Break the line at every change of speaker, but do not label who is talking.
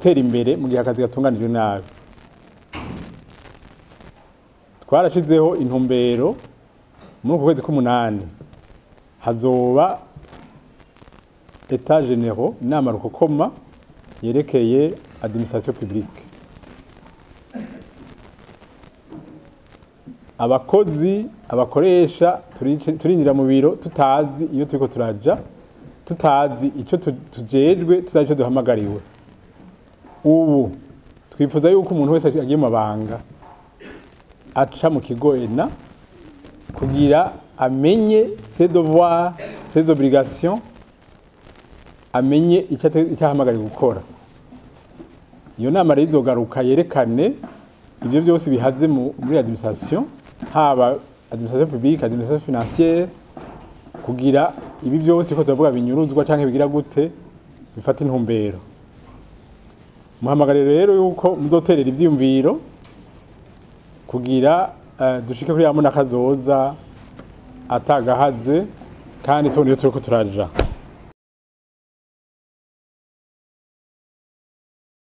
gutera imbere mu gihe akazi gatunganijwe nabi. Twarashizeho intumbero muri uku kwezi k'umunani hazoba état généraux, inama rukokoma yerekeye administration publique. Abakozi, abakoresha turinjira mu biro tutazi iyo turiko turaja, tutazi ico tujejwe, tutazi ico duhamagariwe. Ubu twifuza yuko umuntu wese agiye mu mabanga aca mu kigo ENA kugira amenye ses devoirs, ses obligations, amenye icyo ahamagariwe gukora. Iyo nama rero izogaruka yerekane ibyo byose bihaze muri administration, haba administration publique, administration financière, kugira ibi byose ko turavuga binyuruzwa canke bigira gute bifata intumbero. Muhamagare rero yuko muzoterera ivyiyumviro kugira dushike kuri ya mbona kazoza atagahaze kandi tubona iyo turiko turaja.